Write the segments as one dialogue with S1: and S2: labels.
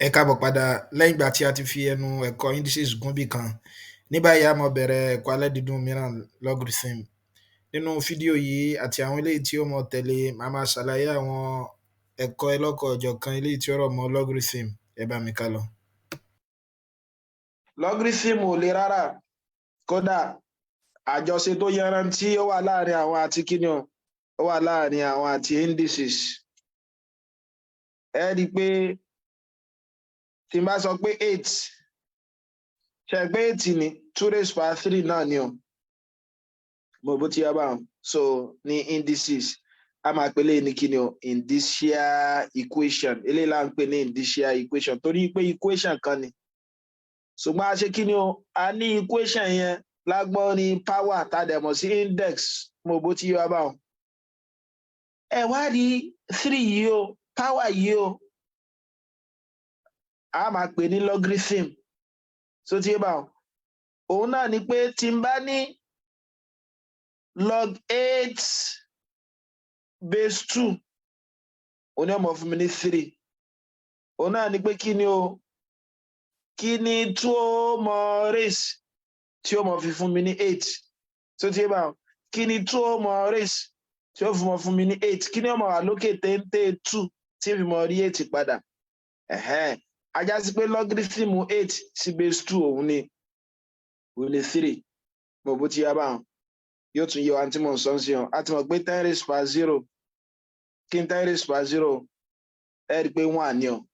S1: Ẹ káàbọ̀ padà lẹ́yìn ìgbà tí a ti fi ẹnu ẹ̀kọ́ indices gún bì kan. Ní báyìí, a máa bẹ̀rẹ̀ ẹ̀kọ́ aládìídùn mìíràn, logarithm. Nínú fídíò yìí àti àwọn eléyìí tí ó máa tẹ̀lé, màá máa ṣàlàyé àwọn ẹ̀kọ́ ọlọ́kan-ò-jọ̀kan eléyìí tí ó rọ̀ mọ́ logarithm. Ẹ bá mi ká lọ.
S2: Logarithm ò le rárá. Kódà, àjọṣe tó yanrantí ó wà láàrin àwọn àti kíni o, ó wà láàrin àwọn àti indices. Ẹ rí i pé tí n bá sọ pé eight, ṣe pé eight ni two raised power three náà ni o. Mo bó ti yá báwọn. So ní indices, a máa pè léyìí ní kíni o? Indicial equation. Eléyìí là ń pè ní indicial equation torí pé equation kan ni, ṣùgbọ́n a ṣe kíni o? A ní equation yẹn lágbọ́n ní power tá a dẹ̀ mọ̀ sí index. Mo bó ti yá báwọn. Ẹ wá rí three yìí o, power yìí o, a máa pè ní logarithm. So ti yé báwọn, òun náà ni pé tí n bá ní log eight base two, òun ni ó máa fún mi ní three. Òun náà ni pé kí ni o? Kí ni two ó máa raise tí ó máa fi fún mi ní eight? So ti yé báwọn, kí ni two ó máa raise tí ó fi máa fún mi ní eight? Kí ni ó máa wà lókè téńté two tí fi máa rí eight padà? Ẹ̀hẹ́n, a já sí pé logarithm eight sí base two, òun ni three. Mo bó ti yá báwọn, yóò tún yé wa tí mò ń sọ sí ọ. A ti mọ̀ pé 10 raised by zero, kí n 10 raised by zero, ẹ rí i pé one ni o.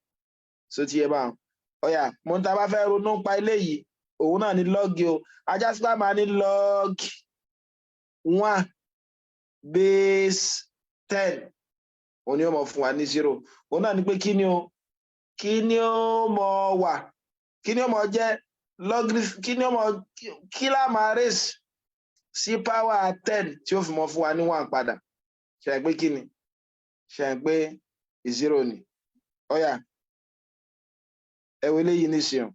S2: So ti yé báwọn. Ó yá, mo ń ta bá fẹ́ ronú pa eléyìí, òun náà ní log o. A já sí pé a máa ní log one base 10, òun ni ó máa fún wa ní zero. Òun náà ni pé kí ni o? Kí ni ó máa wà? Kí ni ó máa jẹ́ logarithm? Kí ni ó máa, kí lá máa raise sí power 10 tí ó fi máa fún wa ní one padà? Ṣe é pé kí ni? Ṣe é pé zero ni? Ó yá, ẹ wo eléyìí nísìnyí.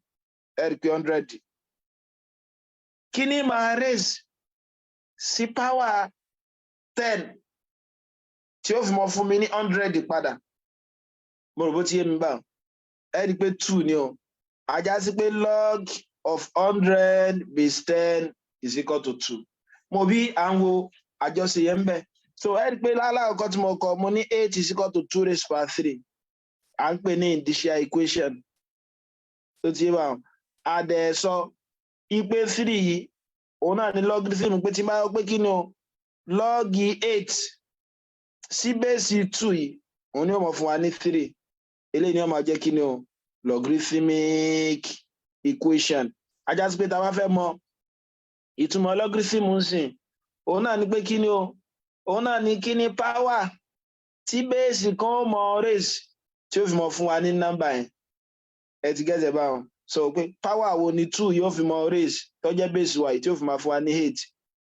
S2: Ẹ rí i pé 100, kí ni máa raise sí power 10 tí ó fi máa fún mi ní 100 padà? Mo rò bó ti yé mi báwọn. Ẹ rí i pé two ni o. A já sí pé log of 100 base 10 is equal to two. Mo bí à ń wo àjọṣe yẹn ń bẹ. So ẹ rí i pé lálákọ̀ọ́kọ́ tí mo kọ, mo ní eight is equal to two raised by three. À ń pè ní indicial equation tó ti yé báwọn. A dẹ̀ sọ ipe three yìí, òun náà ní logarithm, pé tí n bá yọ pé kí ni o? Log eight sí base two yìí, òun ni ó máa fún wa ní three. Eléyìí ni ó máa jẹ́ kí ni o? Logarithmic equation. A já sí pé tá a bá fẹ́ mọ ìtumọ̀ logarithm ń sìn, òun náà ni pé kí ni o? Òun náà ni kí ni power tí base kan ó máa raise tí ó fi máa fún wa ní nọ́mbà yẹn. Ẹ ti gẹ́sẹ̀ báwọn sọ pé power wo ni two yóò fi máa raise tó jẹ́ base wa yìí tí ó fi máa fún wa ní eight?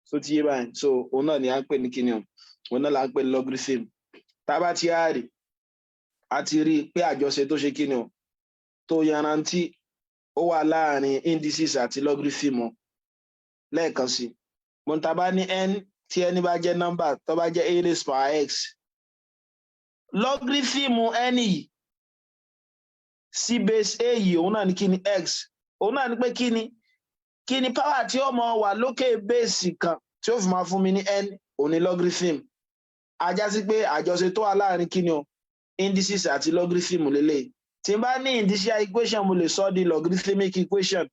S2: So ti yé báyìí. So òun náà ni à ń pè ní kíni o? Òun náà là ń pè ní logarithm. Tá a bá ti á rí, a ti rí i pé àjọṣe tó ṣe kíni o, tó yanrantí, ó wà láàrin indices àti logarithm. Lẹ́ẹ̀kan sí, mo ta bá ní n, tí n bá jẹ́ nọ́mbà tó bá jẹ́ a raised power x, logarithm n yìí sí base a yìí, òun náà ní kí ni? X. Òun náà ní pé kí ni power tí ó máa wà lókè base kan tí ó fi máa fún mi ní n? Òun ní logarithm. A já sí pé àjọṣe tó wà láàrin kí ni o? Indices àti logarithm lélẹ̀. Tí n bá ní indicial equation, mo lè sọ di logarithmic equation.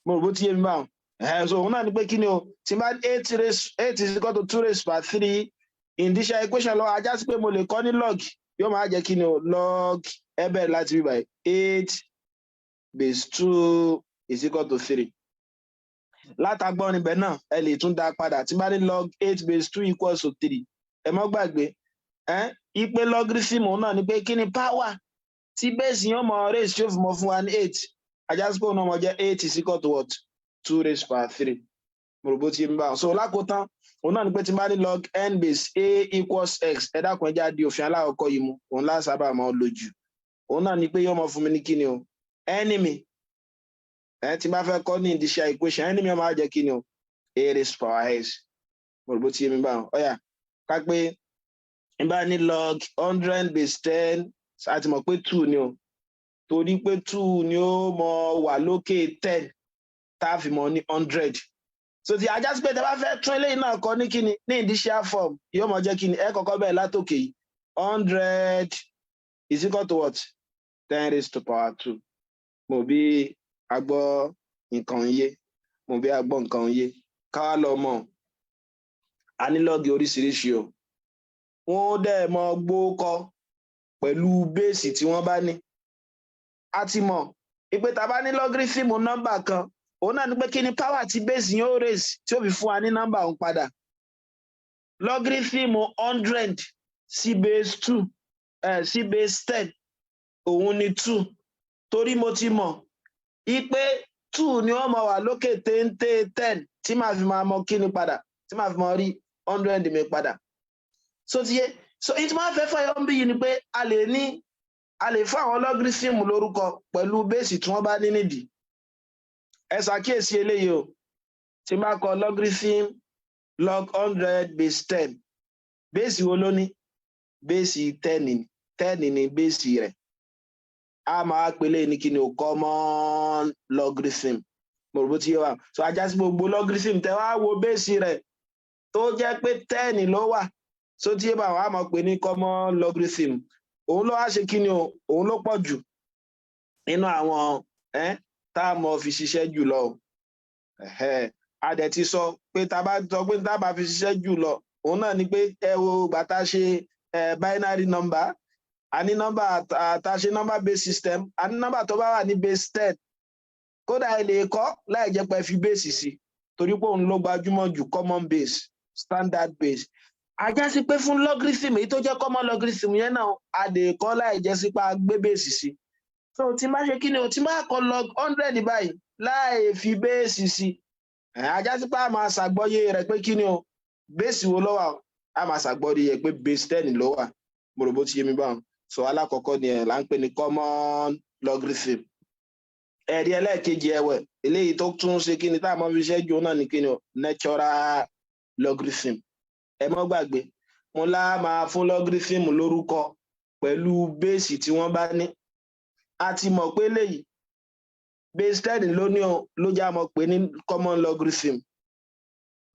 S2: Mo rò bó ti yé mi báwọn. Ẹ̀hẹ́n, so òun náà ni pé kí ni o? Tí n bá eight raise eight is equal to two raised by three, indicial equation lọ. A já sí pé mo lè kọ́ ní log, yóò máa jẹ́ kí ni o? Log, ẹ bẹ̀rẹ̀ láti bí báyìí, eight base two is equal to three. Látàgbọ́n níbẹ̀ náà, ẹ lè tún dá padà. Tí n bá ní log eight base two equals to three, ẹ mọ́ gbàgbé ẹ ipe logarithm, òun náà ni pé kí ni power tí base yẹn máa raise tí ó fi máa fún wa ní eight? A já sí pé òun náà máa jẹ́ eight is equal to what? Two raised by three. Mo rò bó ti ń bá. So lákòótán, òun náà ni pé tí n bá ní log n base a equals x, ẹ dákun, ẹ já di òfin alákọ̀ọ́kọ́ yìí mú. Òun lá sábà máa lò jù. Òun náà ni pé yóò máa fún mi ní kí ni o? N mi, ẹ tí n bá fẹ́ kọ́ ní indicial equation, n mi ó máa jẹ́ kí ni o? A raised power x. Mo rò bó ti yé mi báwọn. Ó yá, ká pé n bá ní log 100 base 10, a ti mọ̀ pé two ni o. Torí pé two ni ó mọ wà lókè 10 tá a fi mọ ní 100. So ti ajá sí pé tẹ bá fẹ́ tún eléyìí náà kọ ní kíni, ní indicial form, yóò mọ jẹ́ kíni? Ẹ kọ́kọ́ bẹ̀rẹ̀ látòkè yìí. 100 is equal to what? 10 raised to power two. Mo bí a gbọ́ nǹkan yé, mo bí a gbọ́ nǹkan yé. Káwá lọ mọ̀, a ní log oríṣiríṣi o. Wọ́n dẹ̀ mọ gbókọ pẹ̀lú base tí wọ́n bá ní. A ti mọ̀ ìpè tá a bá ní logarithm nọ́mbà kan, òun náà ní pé kí ni power tí base yẹn ó raise tí ó fi fún wa ní nọ́mbà òun padà. Logarithm 100 sí base two, sí base 10, òun ni two, torí mo ti mọ̀ ipe two ni wọ́n máa wà lókè téńté 10 tí màá fi máa mọ kíni padà, tí màá fi máa rí 100 mi padà. So ti yé. So ìtí máa fẹ́ fọyọ́ ń bí yìí ni pé a lè fún àwọn logarithm lórúkọ pẹ̀lú base tí wọ́n bá ní nídìí. Ẹ ṣàkíyèsí eléyìí o. Tí n bá kọ logarithm log 100 base 10, base wo ló ní? Base 10 ni. 10 ni base rẹ̀. A máa pèlè ní kíni o? Common logarithm. Mo rò bó ti yé wa. So ajá sí gbogbo logarithm tẹ wá wo base rẹ̀ tó jẹ́ pé 10 ló wà, so tí yé bá wa, máa pè ní common logarithm. Òun ló wá ṣe kíni o? Òun ló pọ̀ jù nínú àwọn tá a mọ̀ fi ṣiṣẹ́ jù lọ. A dẹ̀ ti sọ pé tá a bá sọ pé tá a bá fi ṣiṣẹ́ jù lọ, òun náà ni pé ẹ wo gbàtà ṣe binary number, a ní nọ́mbà tá a ṣe number based system, a ní nọ́mbà tó bá wà ní base 10, kódà ẹ lè kọ́ láì jẹ́ pé ẹ fi base sí, torí pé òun ló gbajúmọ̀ jù, common base, standard base. Ajá sí pé fún logarithm, èyí tó jẹ́ common logarithm yẹn náà, a lè kọ́ láì jẹ́ sí pé a gbé base sí. So tí n bá ṣe kí ni o, tí n bá kọ log 100 báyìí láì fi base sí, ajá sí pé a máa ṣàgbọ́yé rẹ̀ pé kí ni o, base wo ló wà? A máa ṣàgbọ́yé rẹ̀ pé base 10 ló wà. Mo rò bó ti yé mi báwọn. So alákọ̀ọ́kọ́ ni ẹ̀ là ń pè ní common logarithm. Ẹ̀rí ẹlẹ́ẹ̀kejì ẹ̀wẹ̀, eléyìí tó tún ṣe kí ni tá a máa fi ṣẹ́jú náà ní kí ni o? Natural logarithm. Ẹ mọ́ gbàgbé, mo lá máa fún logarithm lórúkọ pẹ̀lú base tí wọ́n bá ní. A ti mọ̀ pé léyìí base 10 ló ní o, ló já mọ̀ pé ní common logarithm.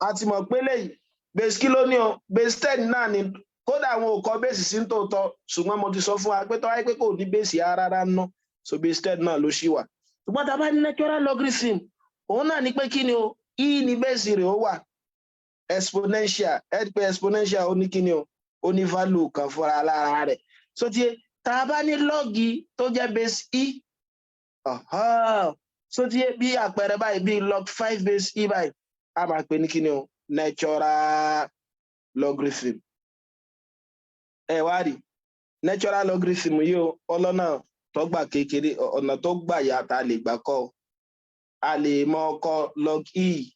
S2: A ti mọ̀ pé léyìí base kí ló ní o? Base 10 náà ni. Kódà àwọn ò kọ base sí tòótọ́, ṣùgbọ́n mo ti sọ fún wa pé tó wáyé pé kò ní base rárá ná, so base 10 náà ló ṣì wà. Ṣùgbọ́n tá a bá ní natural logarithm, òun náà ní pé kí ni o? E ní base rẹ̀ ó wà. Exponential, ẹ rí pé exponential ó ní kí ni o? Ó ní value kan fúnra lára rẹ̀. So tí tá a bá ní log tó jẹ́ base e, so tí bí àpẹẹrẹ báyìí, bí log 5 base e báyìí, a máa pè ní kí ni o? Natural logarithm. Ẹ wá rí natural logarithm yìí o, ọlọ́nà tó gbà kékeré, ọ̀nà tó gbà yà tá a lè gbà kọ́, a lè mọ ọkọ log e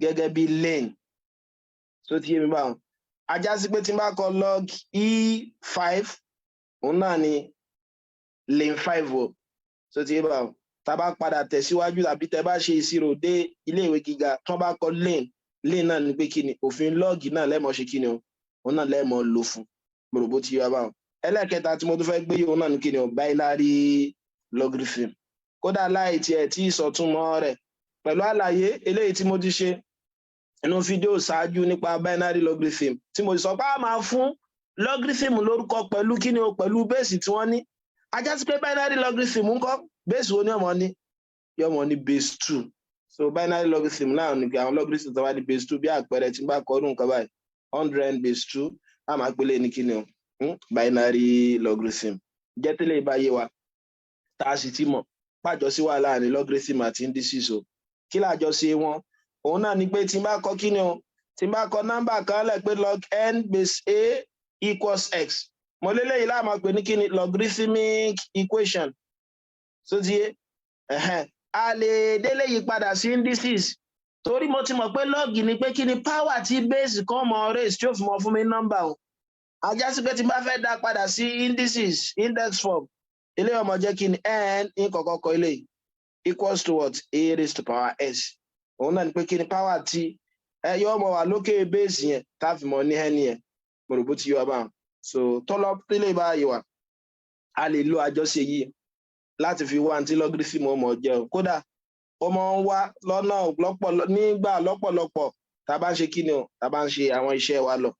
S2: gẹ́gẹ́ bí ln. So ti yé mi báwọn. Ajá sí pé tí n bá kọ log e 5, òun náà ni ln 5 o. So ti yé báwọn. Tá a bá padà tẹ̀síwájú tàbí tẹ́ bá ṣe ìṣirò dé iléèwé gíga, tí wọ́n bá kọ ln, ln náà ni pé kí ni? Òfin log náà lẹ́mọ̀ ṣe kí ni o? Òun náà lẹ́mọ̀ lò fún. Mo rò bó ti yé wa báwọn. Ẹlẹ́ẹ̀kẹta tí mo tún fẹ́ gbé yìí, òun náà ni kí ni o? Binary logarithm. Kódà láì tiẹ̀ tí ìsọ̀túnmọ́ rẹ̀ pẹ̀lú àlàyé eléyìí tí mo ti ṣe inú fídíò ṣáájú nípa binary logarithm, tí mo sọ pé a máa fún logarithm lórúkọ pẹ̀lú kí ni o? Pẹ̀lú base tí wọ́n ní. Ajá sí pé binary logarithm ńkọ́, base wo ni ọmọ ní? Yọmọ ní base two. So binary logarithm náà ní pé àwọn logarithm tó wá ní base two, bí àpẹẹrẹ tí n bá kọ ọdún nǹkan báyìí, 100 base two, a máa pélé ní kí ni o? Binary logarithm. Jẹ́ tẹ́lẹ̀ ìbáyé wa, tá a sì ti mọ̀ pàjọsí wà láàrin logarithm àti indices o. Kí làjọṣe wọn? Òun náà ni pé tí n bá kọ kí ni o, tí n bá kọ nọ́mbà kan lẹ̀ pé log n base a equals x, mo lélẹ́yìí láàmú pé ní kí ni? Logarithmic equation. So ti yé, a lè délé yìí padà sí indices, torí mo ti mọ̀ pé log ni pé kí ni? Power tí base kan mọ raise tí ó fi mọ fún mi nọ́mbà o. Ajá sí pé tí n bá fẹ́ dá padà sí indices, index form, eléyìí ọmọ jẹ́ kí ni? N ní kọ̀kọ́ kọ eléyìí equals to what? A raised to power s. Òun náà ni pé kí ni? Power tí ẹ yọ ọmọ wà lókè base yẹn tá a fi mọ ní n yẹn. Mo rò bó ti yọ wa báwọn. So tọ́lọ́ tẹ́lẹ̀ báyìí wà, a lè lo àjọṣe yìí. Láti fi wá ní tí logarithm ó mọ̀ jẹ́ o. Kódà ó máa ń wá lọ́nà lọ́pọ̀ nígbà lọ́pọ̀lọpọ̀ tá a bá ń ṣe kí ni o, tá a bá ń ṣe àwọn iṣẹ́ wa lọ.